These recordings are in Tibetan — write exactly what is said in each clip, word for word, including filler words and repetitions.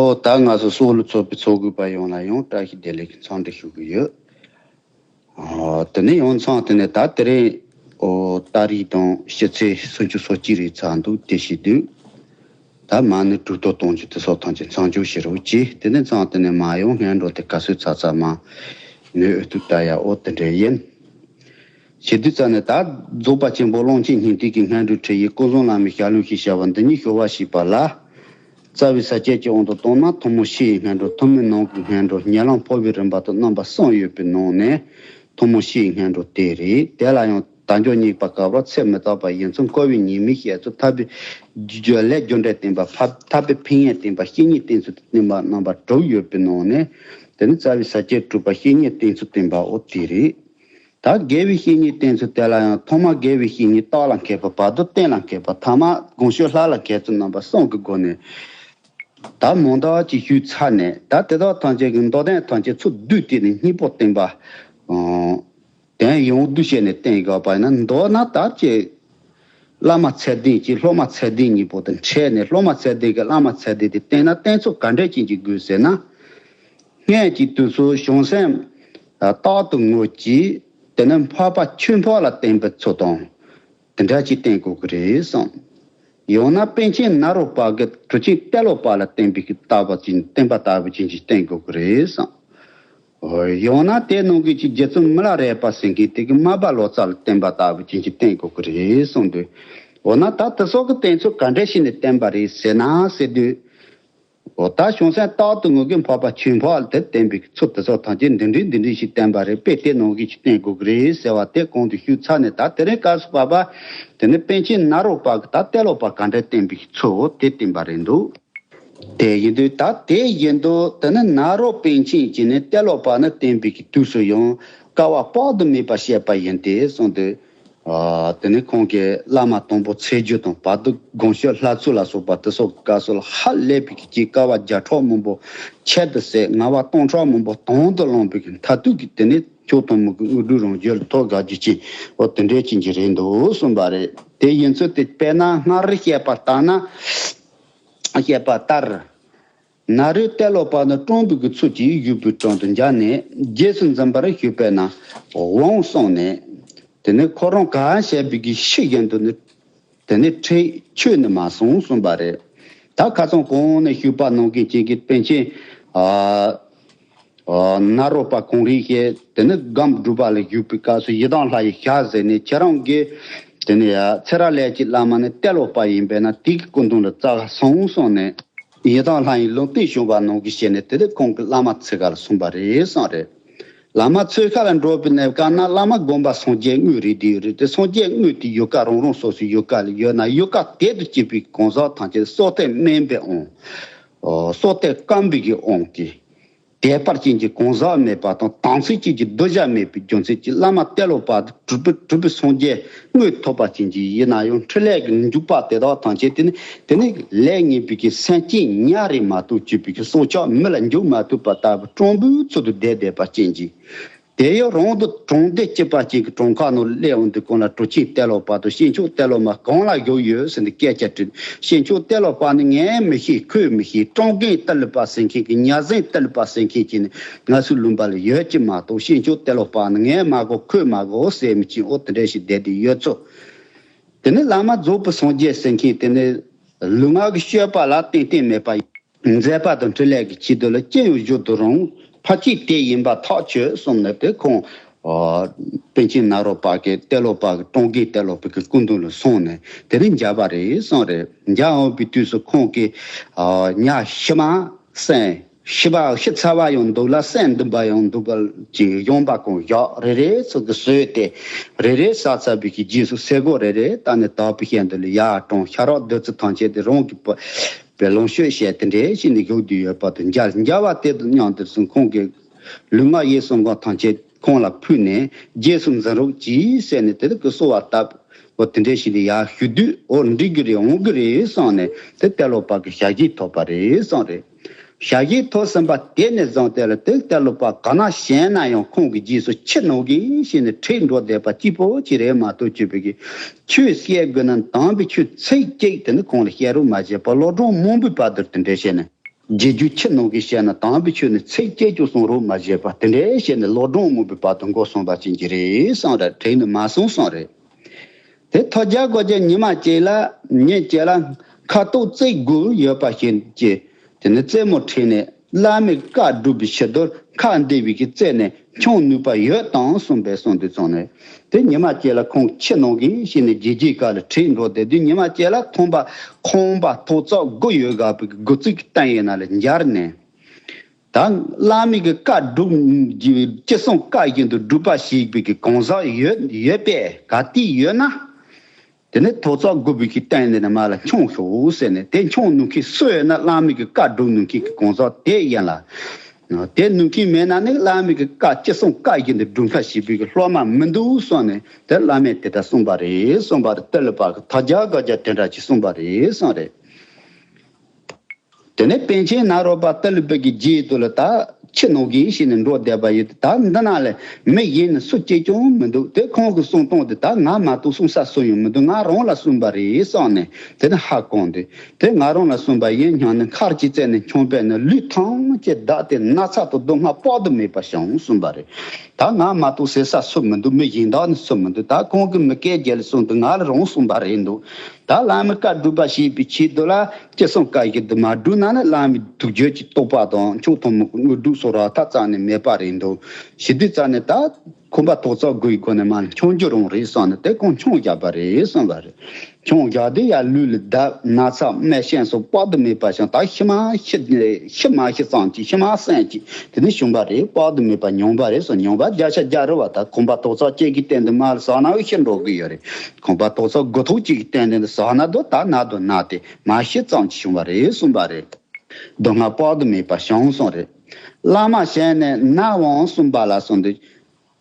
ཨོ་ད་ང་ཚོ་སོག་ལུ་ཚོགས་པའི་ཚོགས་དགོས་པ་ཡོངས་ལ་ཡང་བཀྲ་ཤིས་བདེ་ལེགས་ཀྱི་འཚམས་འདྲི་ཞུ་གི་ཡོད། ཨོ་དེ་ནས་ཡང་མཚམས་དེ་ནས་ད་དེ་རིང་ཨོ་ཏ་རིག་དང་ཕྱི་ཚེས་སུམ་ཅུ་སོ་གཅིག་རེད་ཚར་འདུག་དེ་བྱེད་དུས། ད་མ་ནི་གྲུབ་ཐོབ་སྟོང་ཆུ་དེ་སོགས་ཐམས་ཅད་མཚམས་འཇོག་བྱེད་རོགས་གྱིས། དེ་ནས་མཚམས་དེ་ནས་མ་ཡང་སྔོན་འགྲོ་དེ་ག་ཚོད་ཚར་ཚར་མ་ནུས་ཨུ་ཐུག་ལྟ་ཡ་ཨོ་དེ་འདྲ་ཡིན། བྱེད་དུས་ཙ་ནས་ད་རྫོགས་པ་ཆེན་པོ་ཀློང་ཆེན་སྙིང་ཐིག་གི་སྔོན་འགྲོའི་ཁྲིད་ཡིག་ཀུན་བཟང་བླ་མའི་ཞལ་ལུང་ཞེས་བྱ་བ་འདི་ཉིད་ཞུ་བ་ཞེས་པ་ལ། རྩ་བའི་ས་བཅད་ཀྱི་དབང་དུ་བཏང་ན་ཐུན་མོང་ཕྱི་ཡི་སྔོན་འགྲོ། ཐུན་མོང་ནང་གི་སྔོན་འགྲོ། ཉེ་ལམ་འཕོ་བའི་རིམ་པ་དང་རྣམ་པ་གསུམ་ཡོད་པའི་ནང་ནས་ཐུན་མོང་ཕྱི་ཡི་སྔོན་འགྲོ་དེ་རེད། དེ་ལ་ཡང་དལ་འབྱོར་རྙེད་པ་སྐབས་རེ་ཚེ་མི་རྟག་པ་ཡིན་ཚུལ། འཁོར་བའི་ཉེས་དམིགས་བཤད་ཚུལ། ཐར་པའི་རྒྱུ་ལས་རྒྱུ་འབྲས་བསྟན་པ། ཐར་པའི་ཕན་ཡོན་བསྟན་པ། བཤེས་གཉེན་བསྟེན་ཚུལ་བསྟན་པ་རྣམ་པ་དྲུག་ཡོད་པའི་ནང་ནས་དེ་ནི་རྩ་བའི་ས་བཅད་དྲུག་པ་བཤེས་གཉེན་བསྟེན་ཚུལ་བསྟན་པ་འོ་དེ་རེད། ད་དགེ་བའི་བཤེས་གཉེན་བསྟེན་ཚུལ་དེ་ལ་ཡང་ཐོག་མར་དགེ་བའི་བཤེས་གཉེན་བདག་ལ་མཁས་པ། བར་དུ་བསྟེན་ལ་མཁས་པ། ཐ་མར་དགོངས་ཞུ་ལྷ་ལ་མཁས་ཚུལ་རྣམ་པ་གསུམ་གྱི་སྒོ་ནས། ད་མང་དག་ཅིག་ཞུས་ཚར་ནས་ད་དེ་དག་ཐམས་ཅད་ཀྱི་མདོ་དོན་ཐམས་ཅད་ཚུར་བསྡུས་ཏེ་ནི་སྙིང་པོ་བསྟན་པ། དོན་ཡོངས་བསྡུས་བྱས་ནས་བསྟན་དགོས་པ་ཡིན་ན་མདོར་ན་ད་ཅིག་བླ་མ་ཚད་ལྡན་གྱིས་སློབ་མ་ཚད་ལྡན་གཉིས་པོ་དང་འཕྲད་ནས་སློབ་མ་ཚད་ལྡན་གྱིས་བླ་མ་ཚད་ལྡན་དེ་བསྟེན་ན་བསྟེན་ཚུལ་ག་འདྲ་ཅན་ཅིག་དགོས་ཟེར་ན། སྔོན་གྱི་དུས་སུ་བྱང་སེམས་རྟག་ཏུ་ངོ་ཅིག་དེ་ནས་འཕགས་པ་ཆོས་འཕགས་ལ་བསྟེན་པའི་ཚུལ་དང་། དེ་འདྲ་ཅིག་བསྟེན་དགོས་ཀྱི་རེད་གསུངས། ཡང་ན་པཎ་ཆེན་ནཱ་རོ་པ་གིས་གྲུབ་ཆེན་ཏེ་ལོ་པ་ལ་བསྟེན་པའི་ལྟ་བ་ཅན་བསྟེན་པ་ལྟ་བུ་ཅན་ཅིག་བསྟེན་དགོས་ཀྱི་རེད་གསུངས། ཡང་ན་དེ་ནང་གི་ཅིག་རྗེ་བཙུན་མི་ལ་རས་པ་ཟེར་མཁན་དེ་གིས་མར་པ་ལོ་ཙཱ་ལ་བསྟེན་པ་ལྟ་བུ་ཅན་ཅིག་བསྟེན་དགོས་ཀྱི་རེད་གསུངས་དུས། འོ་ན་ད་དེ་སོགས་ཀྱི་བསྟེན་ཚུལ་ག་འདྲ་ཞིག་ནས་བསྟེན་པ་རེད་ཟེར་ན་ཟེར་དུས། འོ་ད་བྱང་སེམས་རྟག་ཏུ་ངོ་གི་འཕགས་པ་ཆོས་འཕགས་ལ་དེ་བསྟེན་པའི་ཚུལ་དེ་སོགས་ཐམས་ཅད་འདི་འདྲའི་འདི་འདྲའི་ཞིག་བསྟན་པ་རེད། དཔེ་དེ་ནང་གི་ཅིག་བསྟེན་དགོས་ཀྱི་རེད་ཟེར་བ་དེ་གོང་དུ་ཞུས་ཚར་ནས་ད་དེ་རིང་སྐབས་སུ་བབ་པ་དེ་ནི་པཎ་ཆེན་ནཱ་རོ་པ་གིས་ད་ཏེ་ལོ་པ་ག་འདྲ་བསྟེན་པའི་ཚུལ་འོ་དེ་བསྟན་པ་རེད་འདུག་དེ་ཡིན་དུས་ད་དེ་ཡིན་དུས་དེ་ནི་ནཱ་རོ་པཎ་ཆེན་གྱིས་ནི་ཏེ་ལོ་པ་ནི་བསྟེན་པའི་གི་དུས་སུ་ཡང་དཀའ་བ་དཔག་ཏུ་མེད་པ་བཤད་པ་ཡིན་ཏེ་གསུངས་ཏེ། ཨ་དེ་ནི་ཁོང་གིས་བླ་མ་དང་པོ་ཚེས་བཅུ་དང་བར་དུ་དགོངས་ཞུ་ལྷ་ཚུལ་ལ་སོགས་པ་དེ་སོགས་ཀྱི་སྐབས་སུ་ཧ་ལས་པའི་གི་དཀའ་བ་བརྒྱ་ཕྲག་མང་པོ་ཁྱད་དུ་བསད། ངལ་བ་སྟོང་ཕྲག་མང་པོ་དང་དུ་བླངས་པའི་གི་མཐར་ཐུག་གི་དེ་ནི་མཆོག་ཐུན་མོང་གི་དངོས་གྲུབ་རང་རྒྱུད་ལ་ཐོབ་དགའ་རྒྱུ་ཅན་འོ་དེ་འདྲའི་ཅན་གྱི་རེད་འདུག་གསུངས་པ་རེད། དེ་ཡིན་ཚུལ་དེ་དཔེར་ན་སྔར་བཤད་པ་ལྟར་ན། བཤད་པ་ལྟར། ནཱ་རོས་ཏེ་ལོ་པ་ནི་སྤྲང་པོའི་གི་ཚུལ་གྱིས་བཞུགས་པའི་དྲུང་དུ་འབྱོན་ནས་རྗེས་སུ་འཛིན་པར་ཞུས་པས་ན་འོང་གསུངས་ནས། དེ་ནས་ཁོ་རང་གང་བྱས་པའི་གི་ཤུལ་བཞིན་དུ་ནི་དེ་ནས་ཁྲིད་ཆོས་ནི་མ་གསུངས་གསུངས་པ་རེད། ད་ཁ་སང་གོང་ནས་ཞུས་པ་ནང་བཞིན་གྱི་གི་པཎ་ཆེན་ཨ་ཨ་ནཱ་རོ་པ་གང་རེད་ཞེས་དེ་ནི་སྒོམ་སྒྲུབ་པ་ལ་བཞུགས་པའི་སྐབས་སུ་ཡི་དམ་ལྷ་ཡི་ཞལ་གཟིགས་ནས་ཁྱེད་རང་གིས་དེ་ནས་ཡ་ཚེ་རབས་ལས་ཀྱི་བླ་མ་ནི་ཏེ་ལོ་པ་ཡིན་པས་ན་དེ་གི་སྐུ་མདུན་ལ་བཙལ་གསུངས་གསུངས་ནས། ཡི་དམ་ལྷ་ཡི་ལུང་བསྟན་བྱུང་བ་ནང་བཞིན་བྱས་ནས་དེ་ལས་ཁོང་གིས་བླ་མ་འཚོལ་ག་ལ་སོང་པ་རེད་གསུངས་རེད། བླ་མ་འཚོལ་ག་ལ་འགྲོ་བའི་གནས་སྐབས་ན་བླ་མ་དགོན་པ་སངས་རྒྱས་དངོས་རེད་དེ་རེད་དེ་སངས་རྒྱས་དངོས་དེ་ཡུལ་ཀ་རང་རང་སོ་སོའི་ཡུལ་ཀ་ལ་ཡོད་ན་ཡུལ་ཀ་དེ་དུ་སྐྱེས་པའི་གང་ཟག་ཐམས་ཅད་སྲོག་གཏད་དམན་པའི་དབང་། སྲོག་གཏད་དཀོན་པའི་གི་དབང་གིས། དད་པ་ཅན་གྱི་གང་ཟག་མེད་པ་དང་དམ་ཚིག་ཅན་གྱི་གདུལ་བྱ་མེད་པའི་རྒྱུ་མཚན་གྱིས་བླ་མ་ཏེ་ལོ་པ་གྲུབ་པའི་གྲུབ་པའི་སངས་རྒྱས་དངོས་ཐོབ་པ་ཅན་གྱི་ཡིན་ན་ཡང་འཕྲིན་ལས་ཀྱི་འཇུག་པ་དེ་དག་ཐམས་ཅད་དེ་ནི་དེ་ནི་ལས་ངན་པའི་གི་སེམས་ཅན་ཉག་རེ་མ་གཏོགས་སྤྱོད་པའི་གི་སྲོག་ཆགས་མི་ལ་འཇུག་མ་ཐུབ་པ་ལྟ་བུ་སྤྲང་པོའི་ཚུལ་དུ་བསྡད་བསྡད་པ་ཅན་གྱི། དེ་ཡང་རང་དུ་གྲོང་སྡེ་སྐྱིད་པ་ཅན་གྱི་གྲོང་ཁ་ནང་སླེབས་འོང་དུས་གང་ལ་གྲུབ་ཆེན་ཏེ་ལོ་པ་དང་ཤིང་མཆོག་ཏེ་ལོ་མ་གང་ལ་བཞུགས་ཡོད་ཟེར་ནས་སྐད་ཆ་དྲིས། ཤིང་མཆོག་ཏེ་ལོ་པ་ནི་ངས་མི་ཤེས་ཁོས་མི་ཤེས། སྤྲང་རྒན་ཏི་ལི་པ་ཟེར་མཁན་གྱི་ཉ་གཟན་ཏི་ལི་པ་ཟེར་མཁན་གྱི་ནི་ང་ཚོའི་ལུང་པ་ལ་ཡོད་ཀྱི་མ་གཏོགས་ཤིང་མཆོག་ཏེ་ལོ་པ་ནི་ངས་མ་གོ་ཁོས་མ་གོ་ཟེར་མི་ཅིག་འོ་དེ་འདྲ་ཞིག་བསྡད་དེ་ཡོད་ཚོད། དེ་ནི་བླ་མ་རྫོགས་པའི་སངས་རྒྱས་ཟེར་མཁན་དེ་ནི་ལུས་ངག་གི་སྤྱོད་པ་ལ་ཏན་ཏན་མེད་པ། མཛད་པ་དང་འཕྲིན་ལས་ཀྱི་ཆེད་དུ་ལ་ཅི་ཡང་བརྗོད་དུ་རུང་ཕལ་ཆེར་དེ་ཡིན་པ་ཐག་ཆོད་གསུངས་ནས་དེ་ཁོང་ཨ་པཎ་ཆེན་ནཱ་རོ་པ་གི་ཏེ་ལོ་པ་གི་སྤྲང་རྒན་ཏེ་ལོ་པ་གི་སྐུ་མདུན་ལ་སོང་ནས་དེ་ནས་མཇལ་བ་རེད་གསུངས་རེད། མཇལ་འོང་པའི་དུས་སུ་ཁོང་གིས་ཨ་ཉ་ཤི་མ་སྲན་ཤི་བ་ཤི་ཚར་བ་ཡང་འདུག་ལ་སྲན་འདུག་པ་ཡང་འདུག་པ་ཅིག་གཞོང་པ་གང་བཞག་རེ་རེ་ཚུལ་གྱིས་ཟོས་ཏེ་རེ་རེ་ཟ་ཚར་བའི་གི་རྗེས་སུ་ཟས་གོས་རེ་རེ་བཏང་ནས་དག་པའི་ཞལ་འདི་ལ་ཡར་དྲངས། ཤ་རོགས་བདུད་རྩི་ཐམས་ཅད་དེ་རང་གི་པ། པའི་ལོངས་སྤྱོད་བྱས་དེ་འདྲའི་ཞིག་ནས་བཞུགས་བསྡད་ཡོད་པ་དང་མཇལ། མཇལ་བ་དེ་དང་མཉམ་དུ་སོང་ཁོང་གི་ལུས་ངག་ཡིད་གསུམ་ཀ་ཐམས་ཅད་ཁོང་ལ་ཕུལ་ནས་རྗེས་སུ་འཛིན་རོགས་གྱིས་ཟེར་ནས་དེ་དག་གི་གསོལ་བ་བཏབ། འོ་དེ་འདྲའི་ཞིག་ནས་ཡར་ཞུ་དུས་འོ་འགྲིག་གི་རེད་འོང་གི་རེད་བསམ་ནས་དེ་ཏེ་ལོ་པ་གི་ཞལ་བཞེས་ཐོབ་པ་རེད་བསམ་རེད། ཞལ་བཞེས་ཐོབ་ཟིན་པ་དེ་ནས་བཟུང་སྟེ་ལ་དེ་ཏེ་ལོ་པ་ག་ན་གཞན་ན་ཡང་ཁོང་གི་རྗེས་སུ་ཕྱིར་འོང་གི་ཞེས་ནས་ཁྲིད་འགྲོ་བསྡད་པ་གཅིག་པོ་ཅིག་རེད་མ་གཏོགས་ཅིག་པའི་གི་ཆོས་བཤད་དགོས་ན་དམ་པའི་ཆོས་ཚིག་གཅིག་དེ་ནི་ཁོང་ལ་བཤད་རོགས་མ་བྱས་པར་ལོ་གྲངས་མང་པོའི་བར་དུ་དེ་འདྲ་བྱས་ནས་ རྗེས་འཇུག་ཕྱི་ནང་གི་བཤད་ན་དམ་པའི་ཆོས་ནི་ཚིགས་བཅད་ཀྱང་གསུང་རོགས་མ་བྱས་པ་དེ་འདྲའི་བཤད་ནས་ལོ་གྲངས་མང་པོའི་བར་དུ་འགོར་སོང་བ་ཅན་གྱི་རེད་གསུངས་རེད། དྲན་ནས་མ་སོང་གསུངས་རེད། དེ་ཐོས་རྒྱལ་དགོངས་རྒྱལ་ཉི་མ་གཅིག་ལ་ཉིན་གཅིག་ལ་ཁ་དོག་རྩེ་དགུ་ཡོད་པ་ཞིག་གིས་དེ་ནི་རྩེད་མོ་འཁྲིད་ནས་བླ་མའི་བཀའ་སྒྲུབ་པའི་ཕྱིར་དུ་ཁ་འདེབས་པའི་གི་རྩེ་ནས་མཆོང་ནུས་པ་ཡོད་དམ་གསུངས་པས་གསུངས་དུས་ཙང་ནས། དེ་ཉི་མ་གཅིག་ལ་ཁོང་ཕྱི་ནང་གི་ཤེས་ནས་རྗེས་རྗེས་ག་ལ་ཁྲིད་འགྲོ་བསྡད་དུས་ཉི་མ་གཅིག་ལ་ཁང་པ་ཁང་པ་ཐོག་བརྩེགས་དགུ་ཡོད་དགའ་བའི་དགུ་བརྩེགས་ཀྱི་སྟེང་ཡིན་ན་ལ་འབྱར་ནས། ད་བླ་མའི་གི་བཀའ་སྒྲུབ་ཀྱི་ཅི་གསུང་བཀའ་བཞིན་དུ་སྒྲུབ་པ་ཞིག་པའི་གི་གང་ཟག་ཡོད་ཡོད་པས་ག་དུས་ཡོད་ན། དེ་ནས་ཐོག་བརྩེགས་དགུ་པའི་གི་སྟེང་ནས་མར་ལ་མཆོང་ཤོག་ཟེར་ནས་དེ་མཆོང་ནུས་མཁན་སུ་ཡོད་ན་བླ་མའི་གི་བཀའ་སྒྲུབ་ནུས་མཁན་གི་གང་ཟག་དེ་ཡིན་ལ། དེ་ནུས་མཁན་མེད་ན་ནི་བླ་མའི་གི་བཀའ་ཅི་གསུང་བཀའ་བཞིན་དུ་སྒྲུབ་མཁན་ཞིག་པའི་གི་སློབ་མ་མི་འདུག་གསུངས་ནས་དེ་བླ་མས་དེ་ལྟར་གསུངས་པ་རེད་གསུངས་པ་རེད། ཏི་ལོ་པ་གི་ཐོས་རྒྱལ་དགོངས་རྒྱལ་དེ་འདྲ་ཅིག་གསུངས་པ་རེད་གསུངས་རེད། དེ་ནས་པཎ་ཆེན་ནཱ་རོ་པ་ཏི་ལོ་པ་གི་རྗེས་སུ་ལ་ད་ཕྱི་ནང་གི་ཤེས་ནས་འགྲོ་བསྡད་པ་ཡིན། ད་འདི་ན་ལས་མི་གཞན་ནི་སུ་སྐྱེས་ཀྱང་མི་འདུག་དེ་ཁོང་གི་གསུང་སྟངས་དེ་ད་ང་མ་གཏོགས་གསུང་ས་སུ་ཡང་མི་འདུག་ང་རང་ལ་གསུངས་པ་རེད་གསུངས་ནས་དེ་ནི་ཧ་གོ་འདུག་དེ་ང་རང་ལ་གསུངས་པ་ཡིན་སྙམ་ནས་ཁ་ཅིག་བཙལ་ནས་མཆོངས་པས་ན་ལུས་ཐམས་ཅད་བདག་དེ་ན་ཚ་དང་སྡུག་བསྔལ་དཔག་ཏུ་མེད་པ་བྱུང་གསུངས་པ་རེད། ད་ང་མ་གཏོགས་ཟེར་ས་སུ་མི་འདུག་མི་གཞན་དག་ནི་སུ་མི་འདུག་ད་ཁོང་གི་མི་སྐད་རྒྱལ་གསུངས་འདུག་ང་ལ་རང་གསུངས་པ་རེད་འདུག་ད་བླ་མའི་བཀའ་སྒྲུབ་པ་ཞེས་པའི་ཆེད་དུ་ལ་ཅི་གསུང་བཀའ་བཞིན་དུ་མ་བསྒྲུབས་ན་ནི་བླ་མའི་ཐུགས་རྒྱུད་ཀྱི་རྟོགས་པ་དང་མཆོག་ཐུན་མོང་གི་དངོས་གྲུབ་སོགས་རག་ཐབས་རྩ་ནས་མེད་པ་རེད་འདུག་ཞེས་དུས་རྩ་ནས་ད་ཁང་པ་ཐོག་བརྩེགས་དགུའི་སྒོ་ནས་མར་མཆོང་རྒྱུ་རང་རེད་གསུངས་ནས་དེ་ཁོང་མཆོང་བཞག་པ་རེད་གསུངས་པ་རེད། མཆོང་བཞག་དུས་ཡར་ལུས་ལ་བརྡབ་ན་ཚ་རྨས་ཤིང་སོགས་དཔག་ཏུ་མེད་པ་བྱུང་། ད་ཤི་མ་ཤི་ཤི་མ་ཤི་ཙམ་གྱིས་ཤི་མ་ཟིན་གྱིས་དེ་ནས་བྱུང་བ་རེད། དཔག་ཏུ་མེད་པ་མྱོང་བ་རེད་གསུངས། མྱོང་བ་བརྒྱ་ཆ་བརྒྱ་རེད་བ། ད་ཁང་པ་ཐོག་བརྩེགས་གཅིག་གི་སྟེང་དུ་མར་ཟགས་ན་ཤི་འགྲོ་གི་ཡོད་རེད། ཁང་པ་ཐོག་བརྩེགས་དགུ་ཐོག་གཅིག་གི་སྟེང་དུ་ཟགས་ན་དུ་ད་ན་དུ་ན་དེ་མ་ཤི་ཙམ་གྱིས་བྱུང་བ་རེད་གསུངས་པ་རེད། སྡུག་བསྔལ་དཔག་ཏུ་མེད་པ་བྱུང་གསུངས་རེད། བླ་མ་ཞལ་ནས་ན་འོང་གསུངས་པ་ལ་སོགས་འདུག་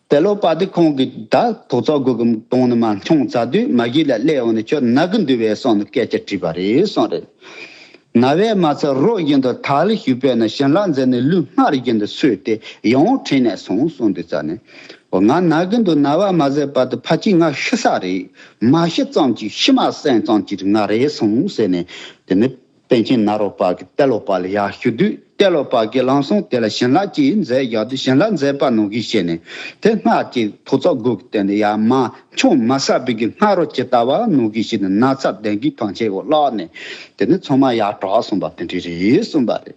ཏེ་ལོ་པ་དེ་ཁོང་གིས་ད་ཐོག་བརྩེགས་དགུ་གི་དོང་ནས་མར་མཆོངས་ཚར་དུས་མ་གཞི་ལ་སླེབས་འོང་ནས་ཁྱོད་ན་གི་འདུག་པས་གསུངས་ནས་སྐད་ཆ་དྲིས་པ་རེད་གསུངས་རེད། ན་བས་མ་ཚད་རོ་བཞིན་དུ་ཐལ་ཞུགས་པས་ན་བྱིན་རླབས་མཛད་ནས་ལུས་སྔར་བཞིན་དུ་སོས་ཏེ་ཡང་ཁྲིད་ནས་སོང་གསུངས་དུས་ཙ་ནས། འོ་ང་ན་གི་འདུག་ན་བ་མ་ཟད་བར་དུ་ཕལ་ཆེར་ང་ཤི་ས་རེད། མ་ཤི་ཙམ་གྱིས་ཤི་མ་ཟིན་ཙམ་གྱིས་ང་རེད་སོང་ཟེར་ནས་དེ་ནས། པཎ་ཆེན་ནཱ་རོ་པ་གིས་ཏེ་ལོ་པ་ལ་ཡར་ཞུ་དུས་ཏེ་ལོ་པ་གིས་ལམ་སང་དེ་ལ་བྱིན་རླབས་ཅིག་མཛད་བཞག་དུས་བྱིན་རླབས་མཛད་པ་ནང་བཞིན་བྱས་ནས་དེ་སྔར་གྱི་ཐོག་བརྩེགས་དགུ་གི་སྟེང་དུ་ཡར་མར་མཆོང་མ་ཟ་བའི་གི་སྔ་རོ་ཇི་ལྟ་བ་ནང་བཞིན་བྱས་ནས་ན་ཚ་ལྡན་གྱི་ཐམས་ཅད་འོ་བརླག་ནས་དེ་ནས་ཚང་མ་ཡར་དྲག་སོང་བ་དེ་འདྲ་རེད་གསུངས་པ་རེད།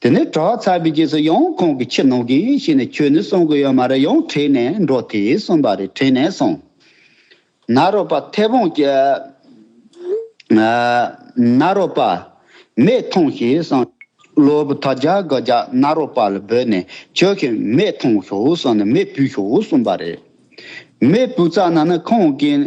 དེ་ནས་དྲག་ཚར་བའི་རྗེས་སུ་ཡང་ཁོང་གིས་ཕྱི་ནང་གི་ཤེས་ནས་ཁྱོད་ནི་གསུང་གི་ཡོད་མ་རེད། ཡང་ཁྲིད་ནས་འགྲོ་དེ་གསུངས་པ་རེད། ཁྲིད་ནས་སོང་། ནཱ་རོ་པ་མཐེ་བོང་གི་ཨ་ནཱ་རོ་པ་མེ་ཐོང་ཞིག་གསུངས། སློབ་བུ་ཐོས་རྒྱལ་དགོངས་རྒྱལ་ནཱ་རོ་པ་ལ་འབོད་ནས་ཁྱོད་ཀྱིས་མེ་ཐོང་ཤོག་གསུངས་ནས་མེ་ཕུལ་ཤོག་གསུངས་པ་རེད། མེ་ཕུལ་ཙ་ན་ནི་ཁོང་གིས་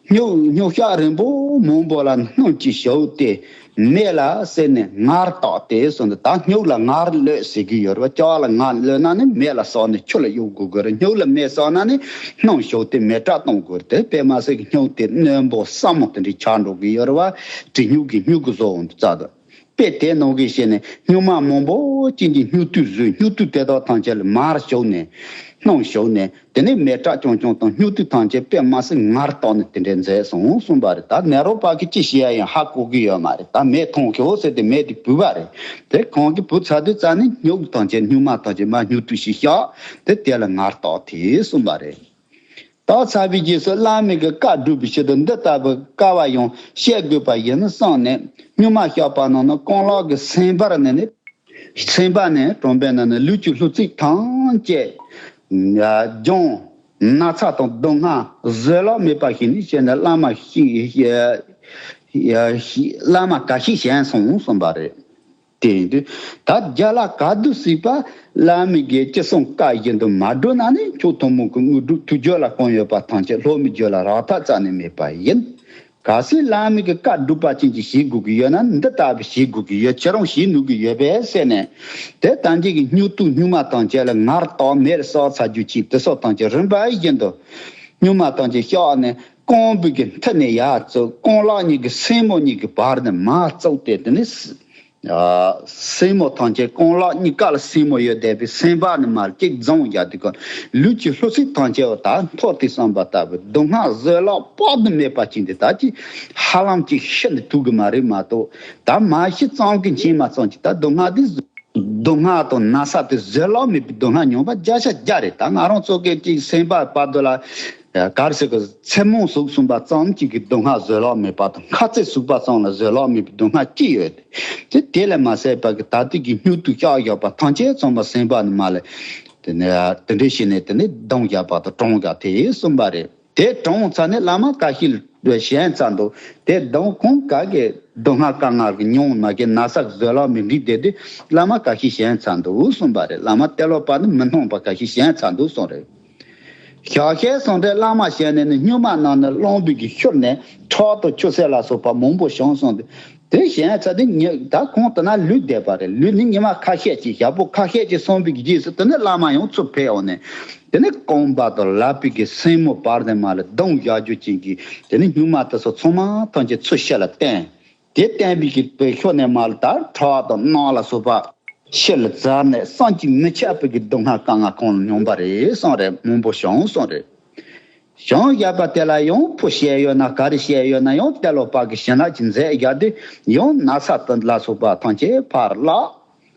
སྨྱུག་སྨྱུག་ཤག་རིང་པོ་མང་པོ་ལ་སྣུམ་གྱིས་བྱུགས་ཏེ། མེ་ལ་བསྲེགས་ནས་ངར་བཏགས་ཏེ་གསུངས་འདུག་ད་སྨྱུག་ལ་ངར་གློད་ཟེར་གྱི་ཡོད་རེད་བ། ལྕགས་ལ་ངར་གློད་ན་ནི་མེ་ལ་བསྲེགས་ནས་ཆུ་ལ་གཡུག་དགོས་ཀྱི་རེད། སྨྱུག་ལ་མེ་བསྲེགས་ན་ནི་སྣུམ་བྱུགས་ཏེ་མེ་དྲག་གཏོང་དགོས་རེད། དེ་དཔེ་མ་སྲིད་ཀྱི་སྨྱུག་དེ་རྣོན་པོ་སྲབ་མོ་དེ་འདྲའི་ཆགས་འགྲོ་གི་ཡོད་རེད་བ། གྲི་སྨྱུག་གི་སྨྱུག་གི་བཟོ་འོང་དུ་བཙལ་འདུག་དཔེ་དེ་ནང་བཞིན་བྱས་ནས་སྨྱུག་མ་མང་པོ་ཅན་གྱི་སྨྱུག་རྡུལ་བཟོས། སྨྱུག་རྡུལ་དེ་དག་ཐམས་ཅད་ལ་མར་བྱུགས་ནས་སྣུམ་བྱུགས་ནས། དེ་ནས་མེ་དྲག་རྐྱང་རྐྱང་དང་སྨྱུག་རྡུལ་ཐམས་ཅད་དཔེ་མ་སྲིད་ངར་བཏགས་ནས་དེ་འདྲས་མཛད་སོང་གསུངས་པ་རེད། ད་ནཱ་རོ་པ་གིས་ཅི་བྱེད་ཡ་ཡང་ཧ་གོ་གི་ཡོད་མ་རེད། ད་མེ་ཐོང་ཤོག་ཟེར་ཏེ་མེ་དེ་བུས་པ་རེད། དེ་ཁོང་གིས་བུས་ཚར་དུས་རྩ་ནས་སྨྱུག་ཐམས་ཅད་སྨྱུག་མ་ཐམས་ཅད་མར་སྨྱུག་རྡུལ་ཞིག་བཞག་དེ་དེ་ལ་ངར་བཏགས་དེ་གསུངས་པ་རེད། བཏགས་ཚར་བའི་རྗེས་སུ་བླ་མའི་གི་བཀའ་སྒྲུབ་པའི་ཕྱིར་དུ་འདི་ལྟ་བུའི་དཀའ་བ་ཡང་བཤད་དགོས་པ་ཡིན་བསམས་ནས་སྨྱུག་མ་བཞག་པ་ནང་ན་རྐང་ལག་གི་སེན་བར་ནས་ནི། སེམས་པ་ནས་དྲན་པའི་ནང་ནས་ལུས་ཀྱི་ལྷུ་ཚིགས་ཐམས་ཅད་སྦྱངས། ན་ཚ་དང་སྡུག་བསྔལ་བཟོད་གླགས་མེད་པ་ཞིག་ནི་བྱས་ནས་བླ་མ་ཞིག་བླ་མ་ག་ཞིག་བྱས་སོང་གསུངས་པ་རེད། དེ་ཡིན་དུས་ད་རྒྱ་ལ་ག་དུས་སྲིད་པ་བླ་མའི་གི་ཅི་གསུང་བཀའ་བཞིན་དུ་མ་བསྒྲུབས་ན་ནི་མཆོག་ཐུན་མོང་གི་དངོས་གྲུབ་ཐུགས་རྒྱུད་ལ་གང་ཡོད་པ་ཐམས་ཅད་སློབ་མའི་རྒྱུད་ལ་རག་ཐབས་རྩ་ནས་མེད་པ་ཡིན། གལ་སྲིད་བླ་མའི་གི་བཀའ་སྒྲུབ་པ་ཅན་གྱིས་བྱེད་དགོས་ཀྱི་ཡོད་ན་འདི་ལྟ་བུ་བྱེད་དགོས་ཀྱི་ཡོད། ཁྱེད་རང་བྱེད་ནུས་ཀྱི་ཡོད་པས་ཟེར་ནས། དེ་ལྟ་འཇིག་གི་སྨྱུག་རྡུལ་སྨྱུག་མ་ཐམས་ཅད་ལ་ངར་བཏགས་མེར་སྲེག་ཚར་རྒྱུ་ཅིག་དེ་སོགས་ཐམས་ཅད་རིམ་པ་བཞིན་དུ་སྨྱུག་མ་ཐམས་ཅད་བཞག་ནས་རྐང་བུ་གི་མཐིལ་ནས་ཡར་བཙུགས། རྐང་ལག་གཉིས་ཀྱི་སེན་མོ་གཉིས་ཀྱི་བར་ནས་མར་བཙུགས་ཏེ་དེ་ནས། ཨ། སེན་མོ་ཐམས་ཅད་རྐང་ལག་གཉིས་ཀ་ལ་སེན་མོ་ཡོད་བསྡད་པའི་སེམས་པ་ནི་མར་གཅིག་བརྫངས་བཞག་དུས་ཀ། ལུས་ཀྱི་ལྷུ་ཚིགས་ཐམས་ཅད་བ་ད་འཐོར་ཏེ་སོང་པ་ལྟ་བུའི་སྡུག་བསྔལ་བཟོད་གླགས་དཔག་ཏུ་མེད་པ་ཅིག་འདི་ད་ཅི་ཧ་ལམ་ཅིག་ཤི་ནས་ཐུག་གི་མ་རེད་མ་གཏོགས། ད་མ་ཤི་ཙམ་གྱི་ཕྱིན་མ་ཙམ་གྱི་ད་སྡུག་བསྔལ་འདི། སྡུག་བསྔལ་དང་ན་ཚ་དེ་བཟོད་གླགས་མེད་པའི་སྡུག་བསྔལ་མྱོང་པ་བརྒྱ་ཆ་བརྒྱ་རེད། ད་ང་རང་ཚོ་གི་ཅིག་སེམས་པ་བར་དུ་ལ། ག་རེ་ཟེར་གི། མཚན་མོ་ཟུག་གསུངས་པ་ཙམ་གཅིག་གི་སྡུག་བསྔལ་བཟོད་གླགས་མེད་པ་དང་། ཁ་ཚིག་ཟུག་པ་ཙམ་ལ་བཟོད་གླགས་མེད་པའི་སྡུག་བསྔལ་ཅི་ཡོད། དེ་དེ་ལས་མ་ཟད་པ་གི་ད་ལྟའི་གི་སྨྱུག་ཏུ་བཤགས་བཞག་པ་ཐམས་ཅད་ཚང་མ་སེམས་པ་ནི་མ་ལས། དེ་ནས་དེ་འདྲ་བྱས་ནས་དེ་ནས་སྡང་བཞག་པ་དང་གྲོངས་བཞག་དེ་གསུངས་པ་རེད། དེ་གྲོངས་ཚར་ནས་བླ་མ་ཁ་ཤས་ལ་ཞལ་ཚར་འདུག་དེ་སྡང་ཁོང་ག་གི་སྡུག་བསྔལ་དཀའ་ངལ་གྱི་མྱོང་མ་གི་ན་ཚ་བཟོད་གླགས་མེད་འདི་དེ་དེ་བླ་མ་ཁ་ཤས་ཞལ་ཚར་འདུག་གསུངས་པ་རེད། བླ་མ་ཏེ་ལོ་པ་ནི་མི་སྣང་བ་ཁ་ཤས་ཞལ་ཚར་འདུག་གསུངས་རེད། ཞག་ཤས་སོང་དེ་བླ་མ་ཞལ་ནས་ནི་སྨྱུག་མ་ནང་ནས་རློན་པའི་གི་ཤུལ་ནས་ཁྲག་དང་ཆུ་སེར་ལ་སོགས་པ་མང་པོ་བྱུང་སོང་སྟེ། དེ་གཞན་ཚ་དེ་ཉི་ད་ཁོང་དེ་ན་ལུས་བསྡད་པ་རེད། ལུས་ནི་ཉི་མ་ཁ་ཤས་ཅིག་ཞག་པོ་ཁ་ཤས་ཅིག་སོང་བའི་རྗེས་སུ་དེ་ནི་བླ་མ་ཡང་ཚུར་ཕེབས་འོང་ནས། དེ་ནི་རྐང་པ་དང་ལག་པའི་གི་སེན་མོ་བར་དེ་མ་ལ་སྡང་བཞག་རྒྱུ་ཅན་གྱི་དེ་ནི་སྨྱུག་མ་དེ་ཚོ་ཚང་མ་ཐམས་ཅད་ཚུར་ཕྱི་ལ་བསྟན། དེ་བསྟན་པའི་གི་དེ་ཤོར་ནས་མ་ལ་ད་ཁྲག་དང་རྣག་ལ་སོགས་པ་ཕྱི་ལ་འཛར་ནས་བསམ་གྱིས་མི་ཁྱབ་པའི་གི་སྡུག་བསྔལ་དཀའ་ངལ་ཁོང་ལ་མྱོང་པ་རེད་གསུངས་རེད། མང་པོ་བྱུང་གསུངས་རེད། བྱང་བཞག་པ་དེ་ལ་ཡང་ཕུ་བཤད་ཡོད་ན་ག་རེ་བཤད་ཡོད་ན་ཡང་ཏེ་ལོ་པ་གི་བྱིན་རླབས་ཀྱི་མཛད་རྒྱ་དེ་ཡང་ན་ཚ་དང་ལ་སོགས་པ་ཐམས་ཅད་ཕར་བརླག་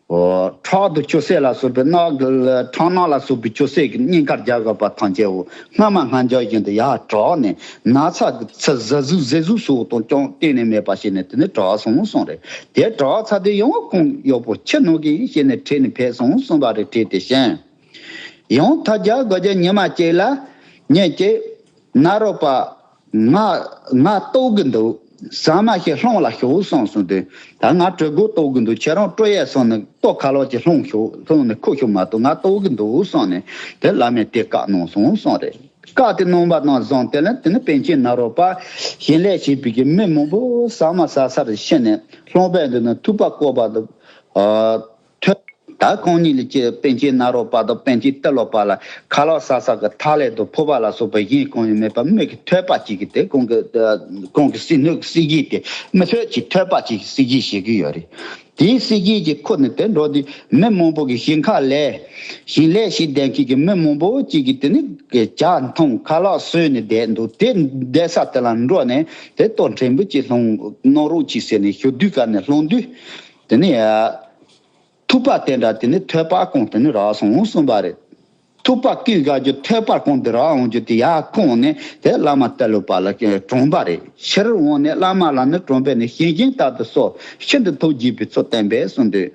ཁྲག་དང་ཆུ་སེར་ལ་སོགས་པའི་རྣག་གི་ཁྲག་རྣག་ལ་སོགས་པའི་ཆུ་སེར་གྱི་སྙིང་ཁར་རྒྱག་དགོས་པ་ཐམས་ཅད་འོ་སྔ་མ་སྔ་འགྱུར་བཞིན་དུ་ཡར་དྲག་ནས་ན་ཚ་གི་ཚ་ཟ་ཟུག་ཟེ་ཟུག་སོགས་དང་ཅང་གཏན་ནས་མེད་པ་བྱས་ནས་དེ་ནས་དྲག་སོང་གསུངས་རེད། དེ་དྲག་ཚ་དེ་ཡང་ཁོང་གཡོག་པོ་ཁྱི་ནང་གི་ཡིན་ཞེས་ནས་ཁྲིད་ནས་ཕེབས་སོང་གསུངས་པ་རེད། ཁྲིད་དེ་བཞིན། ཡང་ཐ་རྒྱ་དགོ་རྒྱ་ཉི་མ་གཅིག་ལ་ཉིན་གཅིག་ན་རོ་པ་ང་ང་ལྟོགས་གི་འདུག་ཟ་མ་ཞིག་ལྷོང་ལ་ཤོག་གསུངས་སོང་དུས་ད་ང་གྲི་གུ་ལྟོགས་གི་འདུག་ཁྱེད་རང་སྤྲོ་ཡས་སོང་ནས་ལྟོ་ཁ་ལག་ཅིག་ལྷོང་ཤོག་ལྷོང་ནས་ཁུ་ཤོག་མ་གཏོགས་ང་ལྟོགས་གི་འདུག་གསུངས་ནས་དེ་བླ་མས་དེ་བཀའ་གནང་སོང་གསུངས་རེད། བཀའ་དེ་གནང་པ་དང་བཟུང་དེ་ལ་དེ་ནི་པཎ་ཆེན་ནཱ་རོ་པ་ཞིང་ལས་བྱེད་པའི་གི་མི་མང་པོ་ཟ་མ་ཟ་ས་རུ་ཕྱིན་ནས་ལྷོང་པའི་འདུག་ན་ཐུག་པ་བཀོད་པ་འདུག་ཐོས། ད་ཁོང་གཉིས་ལ་ཅི་པཎ་ཆེན་ནཱ་རོ་པ་དང་པཎ་ཆེན་ཏི་ལོ་པ་ལ་ཁ་ལག་ཟ་ས་གི་ཐག་ལེ་དང་ཕོར་པ་ལ་སོགས་པ་གཞན་གང་ཡང་མེད་པ་མི་གི་ཐོས་པ་གཅིག་གིས་དེ་ཁོང་གི་ཁོང་གི་སྲིད་ནུས་ཀྱི་སྲིད་ཇུས་དེ་མི་ཐོས་ཀྱི་ཐོས་པ་གཅིག་གི་སྲིད་ཇུས་བྱེད་ཀྱི་ཡོད་རེད། དེའི་སྲིད་ཇུས་ཀྱི་ཁུར་ནས་དེ་འགྲོ་དུས་མི་མང་པོ་གི་ཞིང་ཁ་ལས་ཞིང་ལས་ཞིག་ལྡན་མཁན་གྱི་མི་མང་པོ་གཅིག་གིས་དེ་ནི་ཇ་འཐུང་ཁ་ལག་ཟོས་ནས་བསྡད་འདུག་དེ་བསྡད་ས་དེ་ལ་འགྲོ་ནས་དེ་ལྟོ་ཕྲན་བུ་གཅིག་ལྷུང་གནང་རོགས་གྱིས་ཟེར་ནས་ཞུ་དུས་ག་ནས་ལྷུང་དུས། དེ་ནས་ཐུག་པ་དེ་འདྲ་དེ་ནི་ཐོས་པ་སྐོང་དེ་ནི་རག་སོང་གསུངས་པ་རེད། ཐུག་པ་ཀུན་དགའ་རྒྱུ་ཐོས་པ་སྐོང་དེ་རག་འོང་རྒྱུ་དེ་ཡར་ཁོང་ནས་དེ་བླ་མ་ཏི་ལོ་པ་ལ་གྲོངས་པ་རེད། ཕྱིར་འོང་ནས་བླ་མ་ལ་ནི་གྲོངས་པས་ནི་ཞིང་ཞིང་ལྟར་དུ་གསོལ། ཤིན་ཏུ་ཐུགས་དགྱེས་པའི་ཚུལ་བསྟན་པས་གསུངས་དུས།